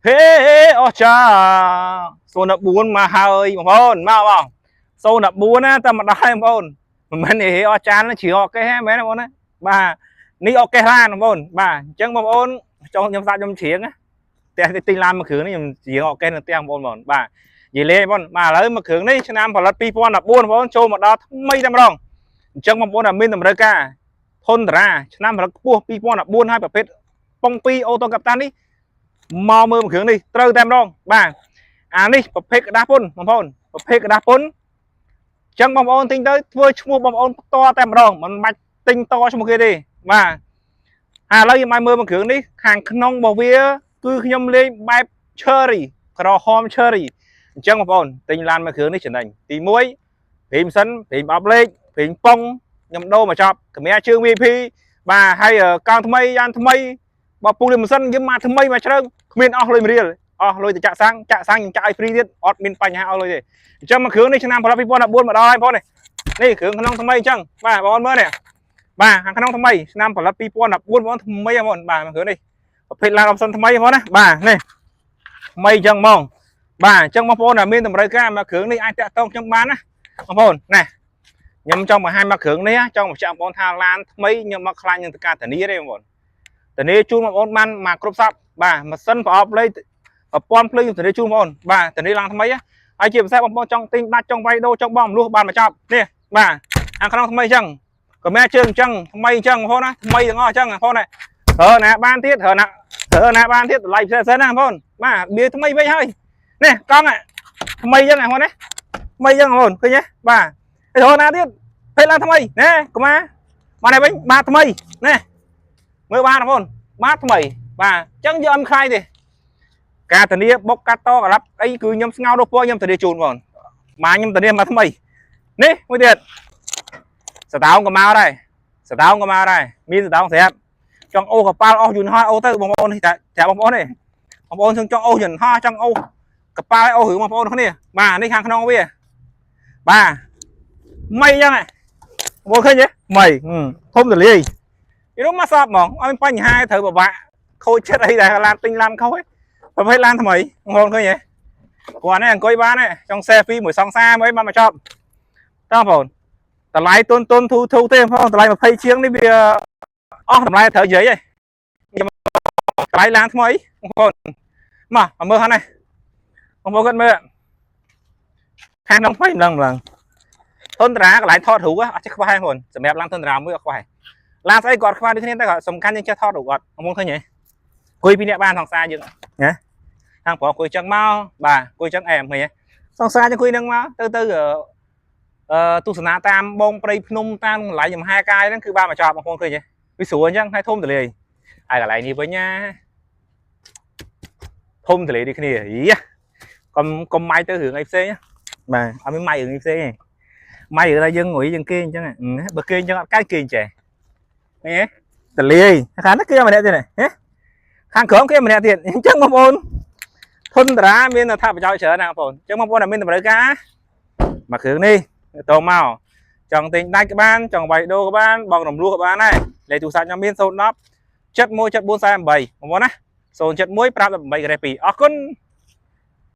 ហេអស្ចា014មកហើយបងប្អូនមកបង014ណាតែមកដល់ហើយបងប្អូនមិនមែនហេអស្ចារ្យជ្រាអកេះមែនទេបងប្អូនណាបាទនេះអកេះឡានបងប្អូនបាទអញ្ចឹងបងប្អូនចង់ខ្ញុំស្ដាប់ខ្ញុំច្រៀងណាផ្ទះទិញឡានមួយគ្រឿងនេះខ្ញុំច្រៀងអកេះនៅផ្ទះបងប្អូនបងបាទនិយាយលេងបងបាទឥឡូវមួយគ្រឿងនេះឆ្នាំផលិត2014បងប្អូនចូលមកដល់ថ្មីតែម្ដងអញ្ចឹងបងប្អូនដែលមានតម្រូវការធនតារាឆ្នាំផលិតខ្ពស់2014ហើយប្រភេទប៉ុង2អូតូកាប់តាននេះ មកមើលមួយគ្រឿងនេះត្រូវតែម្ដងបាទអានេះប្រភេទក្រដាសពុនបងប្អូនប្រភេទក្រដាសពុនអញ្ចឹងបងប្អូនទិញទៅធ្វើឈ្មោះបងប្អូនផ្ទាល់តែម្ដងមិនបាច់ទិញតឈ្មោះគេទេបាទហើយឥឡូវយើងមកមើលមួយគ្រឿងនេះខាងក្នុងរបស់វាគឺខ្ញុំលេងបែប cherry ក្រហម cherry អញ្ចឹងបងប្អូនទិញឡានមួយគ្រឿងនេះចំណេញទី1ព្រីមសិនព្រីមអបលេខព្រីមប៉ុងខ្ញុំដូរមកចប់កម្រាជើង VIP បាទហើយកង់ថ្មីយ៉ានថ្មីបើពូលីម៉ាស៊ីនយើងមកថ្មីមកជ្រើង គ្មានអស់លុយមួយរៀលអស់លុយទៅចាក់សាំងចាក់សាំងខ្ញុំចាក់ឲ្យ free ទៀតអត់មានបញ្ហាអស់លុយទេអញ្ចឹងមួយគ្រឿងនេះឆ្នាំផលិត2014មកដល់ហើយបងប្អូននេះនេះគ្រឿងក្នុងថ្មីអញ្ចឹងបាទបងប្អូនមើលនេះបាទខាងក្នុងថ្មីឆ្នាំផលិត2014បងប្អូនថ្មីបងប្អូនបាទមួយគ្រឿងនេះប្រភេទឡាន option ថ្មីបងប្អូនណាបាទនេះថ្មីអញ្ចឹងហ្មងបាទអញ្ចឹងបងប្អូនដែលមានតម្រូវការមួយគ្រឿងនេះអាចតាក់ទងខ្ញុំបានណាបងប្អូនណាខ្ញុំចង់បង្ហាញមួយគ្រឿងនេះចង់បញ្ជាក់បងប្អូនថាឡានថ្មីខ្ញុំមកខ្លាញ់នឹងការធានាទេបងប្អូនធានាជូនបងប្អូនបានមកគ្រប់សពបាទម៉ាស៊ីនប្រអប់លេខប្រព័ន្ធភ្លើងខ្ញុំធានាជូនបងប្អូនបាទធានាឡើងថ្មីហើយជាពិសេសបងប្អូនចង់ទិញដាច់ចង់វាយដូរចង់បងមលួសបានមកចប់នេះបាទខាងក្នុងថ្មីអញ្ចឹងក៏មានជើងអញ្ចឹងថ្មីអញ្ចឹងបងប្អូនណាថ្មីទាំងអស់អញ្ចឹងបងប្អូនណាប្រើណាបានទៀតប្រើណាប្រើណាបានទៀតតម្លៃពិសេសសិនណាបងប្អូនបាទបៀថ្មីវិញហើយនេះកង់ថ្មីអញ្ចឹងបងប្អូនណាថ្មីអញ្ចឹងបងប្អូនឃើញទេបាទហើយប្រើណាទៀតពេលឡើងថ្មីណែកុមាបានហើយវិញបាទថ្មីណែមើលបានបងប្អូនបាទថ្មីបាទអញ្ចឹងយកអត់ខ្លាយទេការធានាបុកកាត់តកលាប់អីគឺខ្ញុំស្ងោររពខ្ញុំធានាជូនបងបាទខ្ញុំធានាមកថ្មីនេះមួយទៀតសតោងក៏មកដែរសតោងក៏មកដែរមានសតោងស្រាប់ចង់អូសកប៉ាល់អស់យន្តហោះអូទៅបងប្អូននេះតែប្រាប់បងប្អូននេះបងប្អូនចង់អូសយន្តហោះចង់អូសកប៉ាល់អូសរឿងបងប្អូនគ្នាបាទនេះខាងក្នុងវាបាទមីអញ្ចឹងបងប្អូនឃើញទេមីធំទលាយពីនោះមកសបហ្មងអត់មានបញ្ហាត្រូវពិបាកខូចចិត្តអីដែរឡានទិញឡានខុសឯងប្រភេទឡានថ្មីបងប្អូនឃើញទេគាត់នេះអង្គុយបានទេចង់ selfie មួយសង្សារមួយបានមកចប់តោះបងប្អូនតម្លៃទុនទុនធូធូទេបងប្អូនតម្លៃ20ជាងនេះវាអស់តម្លៃត្រូវនិយាយឯងតម្លៃឡានថ្មីបងប្អូនមកមកមើលហ្នឹងនេះបងប្អូនគាត់មើលខាងក្នុងថ្មីម្លងម្លងធនត្រាកន្លែងថតរូបអត់ចេះខ្វះទេបងប្អូនសម្រាប់ឡានធនត្រាមួយអត់ខ្វះឡានស្អីគាត់ខ្វះដូចគ្នាតែគាត់សំខាន់យើងចេះថតរូបគាត់បងប្អូនឃើញទេអង្គុយពីរនាក់បានសង្សារយើងណាខាងប្រុសអង្គុយចឹងមកបាទអង្គុយចឹងអែមឃើញទេសង្សារចឹងអង្គុយនឹងមកទៅទៅអឺទស្សនាតាមបងព្រៃភ្នំតាមកន្លែងចំហែកាយហ្នឹងគឺបានមកចប់បងប្អូនឃើញទេវាស្រួលអញ្ចឹងហើយធំទលាយហើយកន្លែងនេះវិញណាធំទលាយដូចគ្នាយីកុំកុំម៉ៃទៅរឿងអីផ្សេងបាទអត់មានម៉ៃរឿងអីផ្សេងទេម៉ៃរឿងថាយើងងុយយើងគេអញ្ចឹងបើគេអញ្ចឹងអត់កាច់គេអញ្ចេះឃើញទេទលាយខាងនេះគេម្នាក់ទៀតហ៎ខាងក្រោមគេម្នាក់ទៀតអញ្ចឹងបងប្អូនធនតារាមានអត្ថប្រយោជន៍ច្រើនណាស់បងប្អូនអញ្ចឹងបងប្អូនដែលមានតម្រូវការមួយគ្រឿងនេះតមកចង់ទិញដាច់ក៏បានចង់វាយដូរក៏បានបងរំលោះក៏បានដែរលេខទូរស័ព្ទខ្ញុំមាន010 717448បងប្អូនណា071 518ក្រេ2អរគុណ។